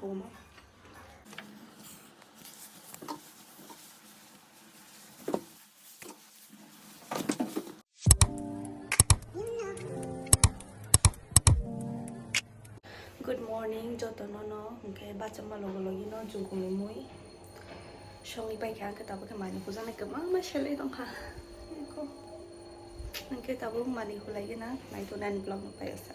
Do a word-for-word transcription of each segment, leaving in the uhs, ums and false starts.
Good morning, joto no no, hwnkhe bachama logo logi no jukung ni mui songwi paikha, hwnkhe tabuk khe mani hujaknai kwbangma selai tongkha, hwnkhe tabuk mani hulai gana naitonani vlog no paiyasa.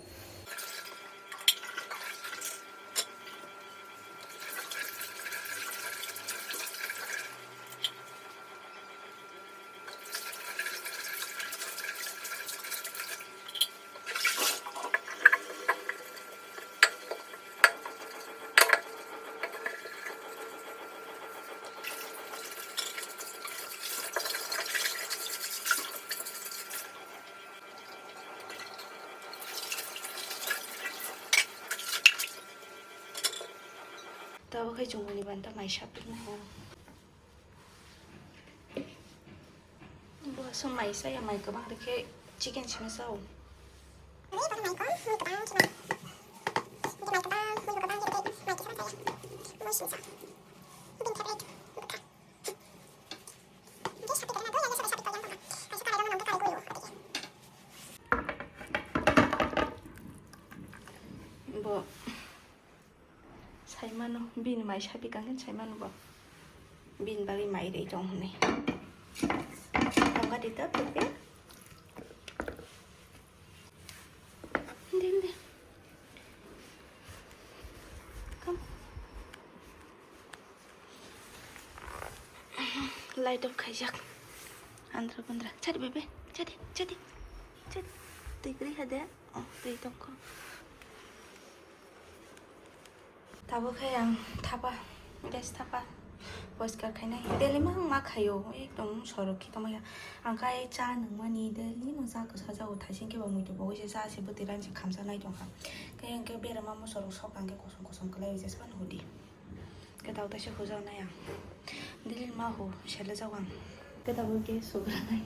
Tabuk khe chwng bini banta mai sapiknai ang. Bo aswk mai saya, mai kwbang rikhe chicken simi sao. Bo saimano, bini mai sapi kangkhe saimano bo. Bini bagwi mai rwi tong hwnwi. Tongga di ta, tongga. Hindi, hindi. Come. Light off khaijak. Andra bandra. Chadi bebe. Chadi, chadi. Chadi. Twi kwrwi ha de. Oh, twi tongkho. Tabuk khe ang thapa, gas thapa, poriskar khainai. Daily ma, ma khaio, ekdom sorok khe tongmaya. Ang kai cha nungmani daily no cha kwsa jao, thaising khe bo muitu bo uise cha se bwtwi ran se khamsa nai tongkha. Khe ang khe berama musorok sok ang khe kosom kosom kwlai uise span hudi. Khe tao taisa hujaknai ang. Daily ma hu, sele jao ang. Khe tabuk khe sugranai.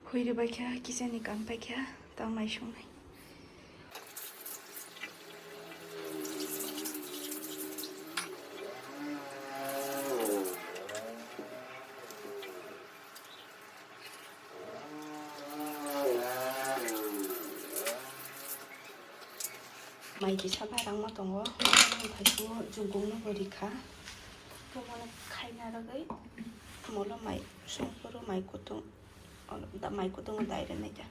Hui rwbaikha, kitchen ni kam paikha, tamo mai songnai. Mai kisa barangma tongo, phaisu jukung no bo rikha, tomoni khaina rwgwi molo mai songphuru mai kutung, mai kutung dai rwnai da.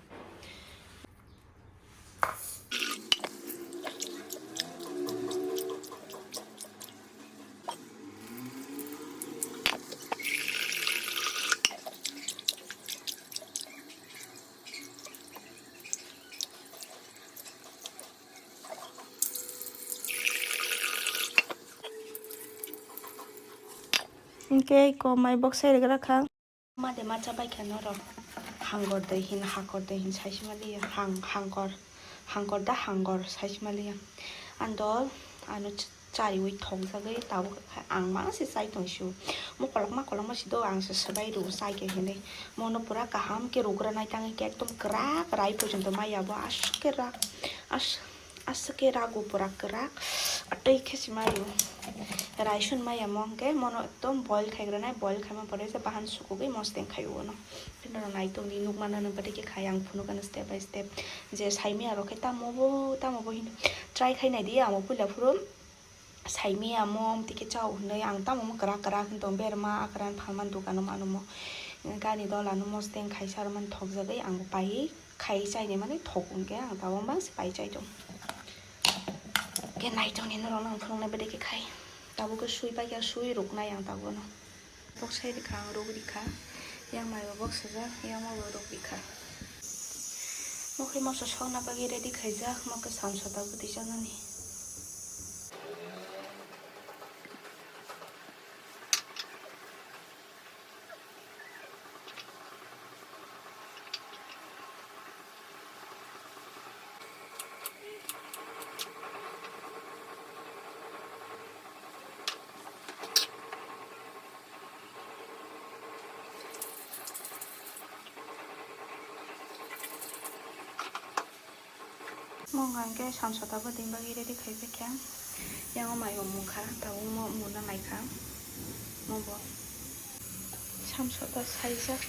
Hwnkhe komai boksai rwgra kha. Ma de ma cha bai kha norok. Hangor de hin, hakor de hin sai se maliya. Hang, hangor, hangor da hangor sai se maliya. Ando ano ch-, chariwi thokjagwi tabuk ang ma se chai tong sio. Mo kolokma kolokma si do ang se swbai rw chai khe hinwi. Mono pura kaham khe rugra nai tangwi khe ekdom kwrak rai porjonto maya bo aswk khe rak. As-, Aswk khe rago pura kwrak, atwi khe se mario. Raisun maya mo hwnkhe mono ekdom boil khai granai, boil khaima pore se bahan sukugwi mosdeng khai o no. Phino rw nai tongdi nukmano nw bwtwi khe khai ang phunukgano step by step. Je saimaya rok khe tamo bo, tamo bo hino try khai naidi amo puila phuru. Saimaya mo, amtwi khe chao hwnwi ang tamo mo kwrak kwrak wng tong, berma akwran phalmani dukano mano mo. Gani dola no mosteng khaisa rwmani thokjagwi ang bo paiwi khai chaini mani thok hwnkhe ang tabuk bangsi pai chai tong. Khe naitokni norokno ang phunuknai bedekhe khai. Tabuk khe sui paikha, sui rwknai ang tabukno. Boksai rikha ang, ruk rikha. Yang mai bo boksajak, yang mai bo ruk rikha. Mokhe moso sokna bagwi ready khaijak, mokhe samsota bwtwi chanani. Mung hwnkhe samsota bwtwi bagwi ready khaibaikha. Yang o mai bo mungkha, tabuk mo muna naikha. Mo bo samsota saijak.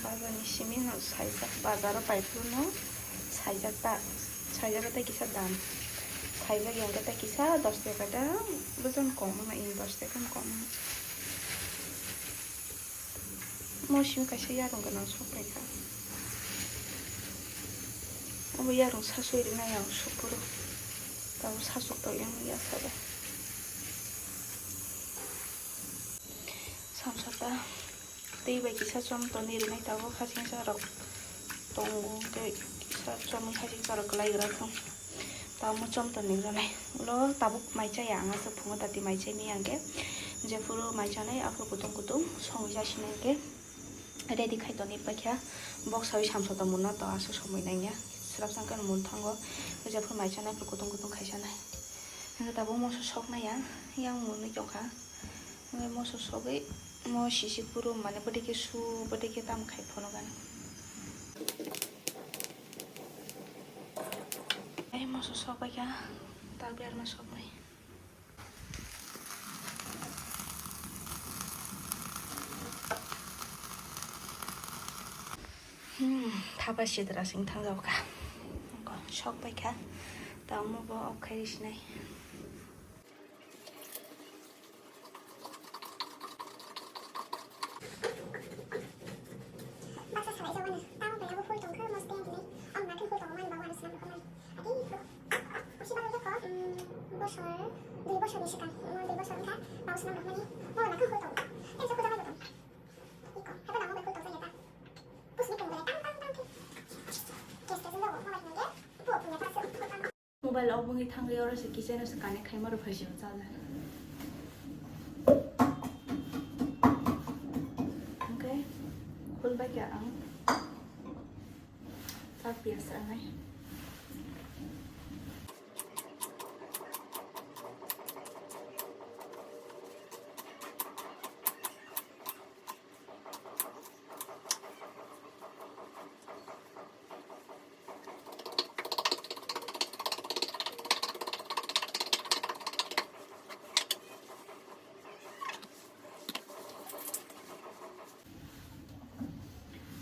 Bazar ni simi no saijak, bazar o pai phuru no saijak ta, saijak tei kisa dam. Saijak yang khe tei kisa dos taka ta, bwsano kom wngna, ini dos taka no kom wngna. Mo simi kaisa yarung gwnang sok paikha. Abo yarung sasui rinai ang sukphuru. Tabuk sasuk tong yang yasa bai. Samsata tei bai kisa chom toni rinai tabuk hasingsa rok tongo, tei kisa chomwi hasingsa rok kwlai gra thung. Tabuk chom toni rinai ulo tabuk mai chaya ang aswk phungo tati mai chai mi ang khe. Jephuru mai chanai aphuru kutung kutung songwi jasinai khe ready khai toni paikha. Boksawi samsata munna to aswk somoi nangya, swrapsa khe mun thango. Jephuru mai chanai aphuru kutung kutung khai chanai. Hwnkhe tabuk moso soknai ang, yang munwi tongkha. Hwnkhe moso sogwi mo sisi phuru mane bwdikhe su, bwdikhe tam khai phono gana. Ai moso sokbaikha, tak berma soknai. Hmm, thapa sidra sing thangjao kha. Nokho sok bai kha. Tamo bo ok khai sinai. Baksa salai jabo ni. Tamo bai abo full tong kha, mo stand ni. Ang nakin full tong mani bawa ni sinam kha mani. Adi, usi baru joko, hmm, bosor, dui bosor ni sikang. Mo dui bosor ni kha, bawa sinam kha mani. Mo nakin full tong. Yang sapu jangan joko. Mobile off wngwi thangwi oro se kitchen o se connect khaima rw phaisio charger. Hwnkhe khulbai kha ang. Chak piyas ranai.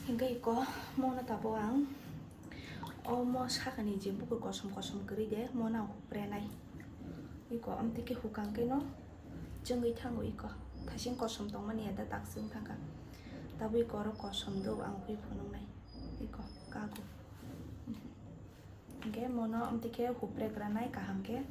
Hingke iko mono tabuk ang omo sakani je bukur kosom kosom kwrwi de mono ang hupre nai. Iko amtwi khe hukang khe no chwngwi thango iko. Thasing kosom tongmani ya da tak chwng thangkha. Tabuk iko oro kosom do ang hupui phunuknai. Iko kago. Hingke mono amtwi khe hupre granai kaham khe.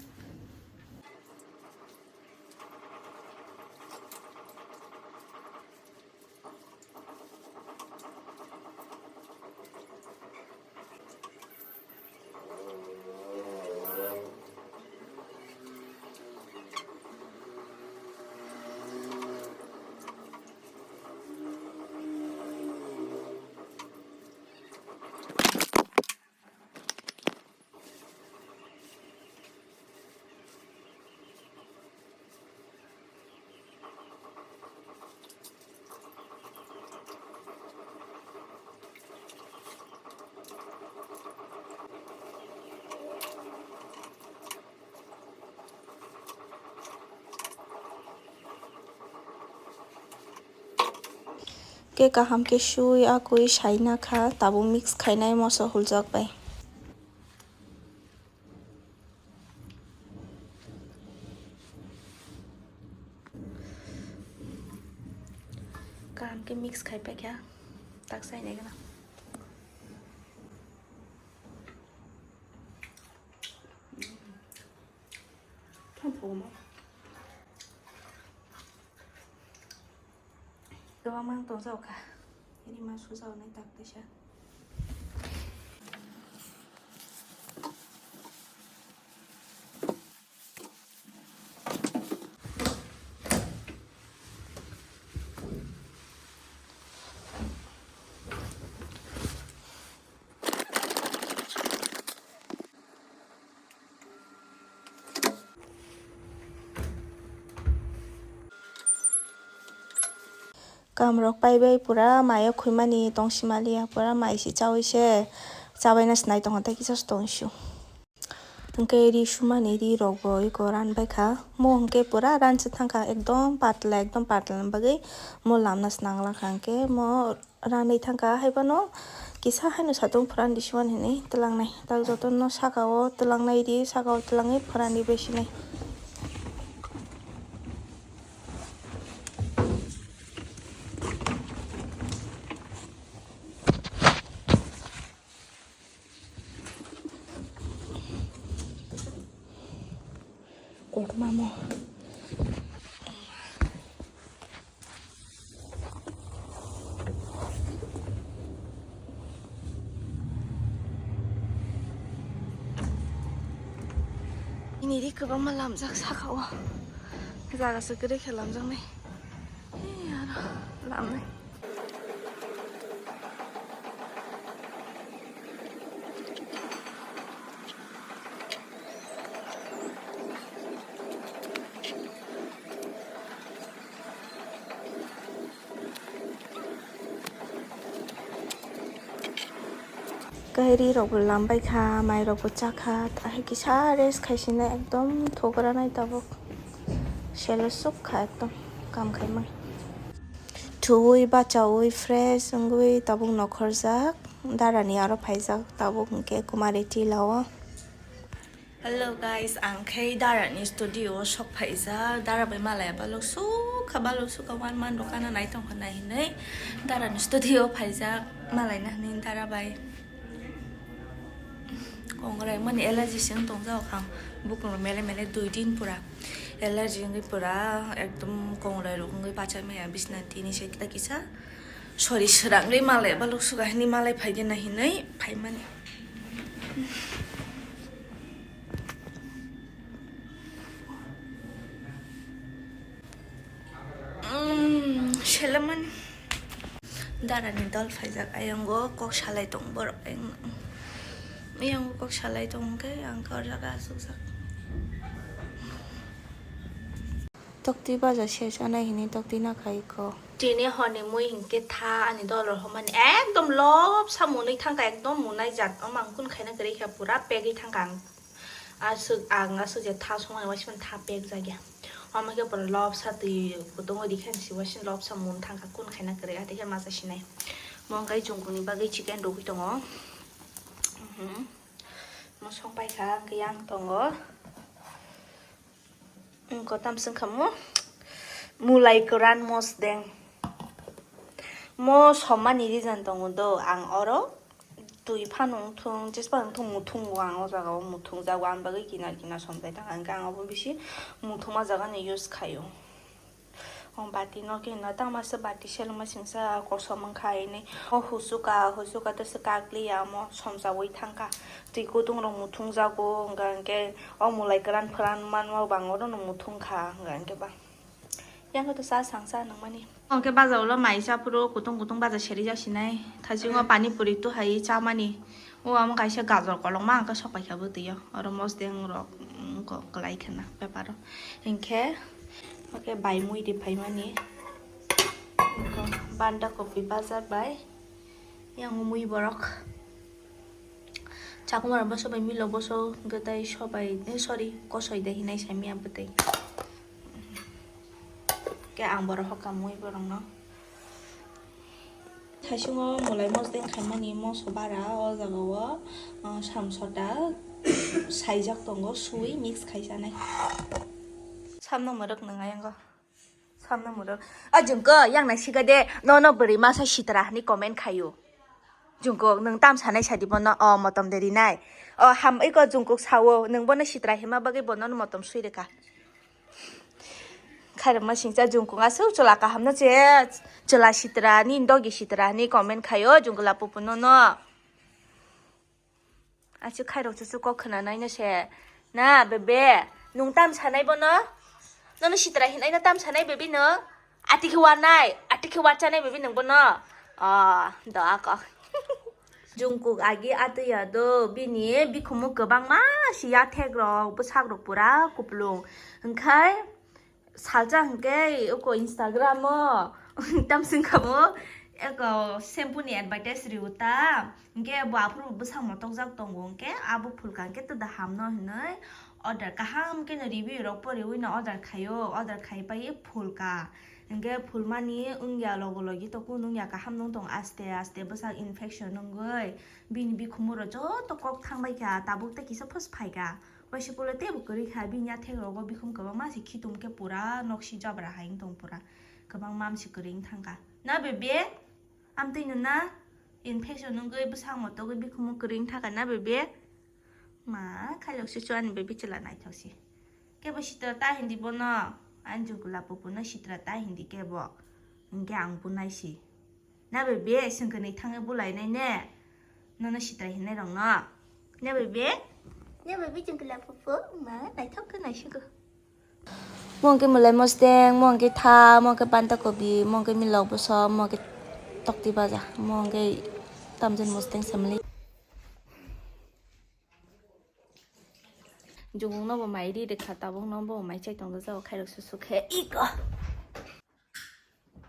Khe kaham khe sui akui saina kha, tabuk mix khainai moso huljak bai. Kaham khe mix khai paikha, tak sai nai gana. Kwbangma wng tong jao kha. Ini ma sujago nai tak teisa. Kamrok paibai pura mayo khwimani tongsimaliya, pura mai se chaui se chabaina se nai tongkha, tei kisa se tongsiu. Hwnkhe ri sumani ri rok bo iko ran baikha, mo hwnkhe pura ran se thangkha, ekdom patla, ekdom patla ni bagwi mo lamna se nang lakha, hwnkhe mo ranwi thangkha, haiphano kisa haino satung phuran di siman hinwi twlangnai. Tak jotono sakao twlangnai di, sakao twlangwi phuran di bai sinai. Kotorma mo. Ini ri kwbangma lamjak sakao. Jaga se kwrwi khe lamjaknai. Ei aro lamnai. Kairi rok bo lambai kha, mai rok bo cha kha, ahai kisa rest khai sina ekdom thogranai tabuk. Selo suk kha ekdom kam khaima. Thuwi bachaui fresh wngwi tabuk nokhorjak. Darani aro phaijak tabuk hwnkhe Kumari Tila o. Hello guys, ang khe Darani studio o sok phaijak. Dara bai malaya balok sukha, balok sukha one month rok ano nai tongkha nai hinwi Darani studio o phaijak malaina hinwi Dara bai. Kongrai mani allergy se wng tong jao kham. Bukung mele mele dui din pura allergy wngwi pura ekdom kongrai rok wngwi bachai maya bisna tini se kita kisa. Sorry, swrangwi malai balok suga hinwi malai phaigena hinwi phaimani. Mm, selamani. Darani dol phaijak, ayongo kok salai tong borok, ayongo kok salai tong khe ang khe o jaga asukjak. Toktwi baja se chanai hinwi toktwi nakhai kho. Tini horni mui hinkhe tha ani dol rok homani ekdom lobsa munui thangkha, ekdom munai jat o mang kun khaina kwrwi kha pura pegwi thangkha ang. Aswk ang aswk je tha songmani waismani tha pek jagya. Omo khe pura lobsa twi kutung o rikha ni si waising lobsa mun thangkha kun khaina kwrwi atwi khe masa sinai. Mo wngkha chungkuni bagwi chicken rwgwi tongo. Mhm. Mo song paikha hwnkhe yang tongo. Wngkha tamswng kha mo. Mulai kwran mosdeng. Mo somani reason tongo do ang oro. Twi phano wngthung, jespa wngthung muthungo ang o jaga o muthungjak, ani bagwi kinar kinar somjai tang ang, ang abo bisi muthungma jaga ni use khaio. O bati no khe no tangma se bati selengma singsa kosom wngkha ini. O husuka, husuka tei se kakliya omo somjaui thangkha. Twi kutung rok muthungjago, hwnkha hwnkhe o mulai kwran phwran manma bang oro no muthungkha, hwnkha hwnkhe ba. Yang khe to cha sangsa nangmani. Hwnkhe baja ulo mai cha phuru kutung kutung baja seri jak sinai. Thaisingo pani puri tuhai chamani. O amo kaisa gajor kolokma ang khe sok paikha bwtwi o. Oro mosdeng rok, mm, ko-, kwlai khwna beparo. Hinkhe, hwnkhe bai mui ri phaimani. Banda kopi bajar bai. Yang mui borok. Chakwma rok boso bai milo boso hwnkhe tei sobai, eh, sorry, kosoi de hinai saimya bwtwi. Khe ang borok hoka mui borokno. Thaisingo mulai mosdeng khaimani moso bara o jaga o, ah, samsota saijak tongo, sui mix khaisanai. Samno mwrwk nwngnai ango. Samna muro. O Jungkook, yang nai sika de, no, no, bwrwi masa sitra hani comment khayo. Jungkook, nwng tam sanai sadi bono, o, motom de rinai. O, ham iko Jungkook sao, nwng bono sitra hima bagwi bono motom sui reka. Khairokma singcha Jungkook aswk chwla kaham no che, chwla sitra ni, dogi sitra ni comment khayo, Jungkook la pupu no no. Achu khairok chuchu kok khna nai no se. Na, bebe, nwng tam sanai bono? Nono sitra hinai no tam sanai bebe no? Ati khe wanai, ati khe wachanai bebe nwng bono? Ah, do ako. Jungkook agi atwi ya do, bini bikhumu kwbangma si yathek rok, bwsak rok pura kuplung. Hwnkhe salsa hwnkhe oko Instagram o tam singkamo eko shampoo ni advertise riyo ta, hwnkhe bo aphuru bwsak motokjak tongo, hwnkhe abo phulka hwnkhe twda hamno hinwi order kaham khe no review rok poriwi no order khaio, order khai pai phulka. Hwnkhe phulmani wngya logo logi to kunu wngya, kaham nung tong aste aste bwsak infection wngwi bini bikhumu rok joto kok thangbai kha, tabuk tei kisa phus phaikha. Waisa polo teibo kwrwi kha, bini yathek rogo bikhum kwbangma se khitum khe pura noksi jabra hai wng tong pura. Kwbangma msi kwrwi wng thangkha. Na bebe? Amtwi no na? Infection wngwi bwsang motogwi bikhumu kwrwi wng thangkha na bebe? Ma, khailok se chuani bebe chwla naithok se. Kebo sitra ta hindi bono? Ani Jungkook la pupu no sitra ta hindi kebo. Hwnkhe ang bunai si. Na bebe, sengkhe ni thangwi bulainai ne? Nono sitra hinai rok no. Na bebe? Na bebe, Jungkook la pupu, ma, naithok khe naisingkho. Mo hwnkhe mwlai mosteng, mo hwnkhe tha, mo hwnkhe panta kobi, mo hwnkhe milok bwsok, mo hwnkhe tokti baja, mo hwnkhe tamjani mosteng samli. Jungkook no bo mai ri rikha, tabuk no bo mai chai tong jao, khairok susu khe iko.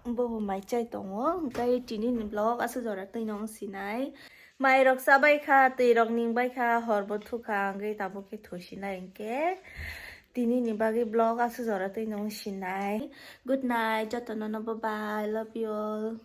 Bo bo mai chai tongo, hwnkhe tini ni vlog aswk jora twi no wng sinai. Mai rok chabai kha, twi rok ning bai kha, hor bo thukha, hwnkhe tabuk khe thusinai hwnkhe. Tini ni bagwi vlog aswk jora twi no wng sinai. Good night, joto no no bye bye, love you all.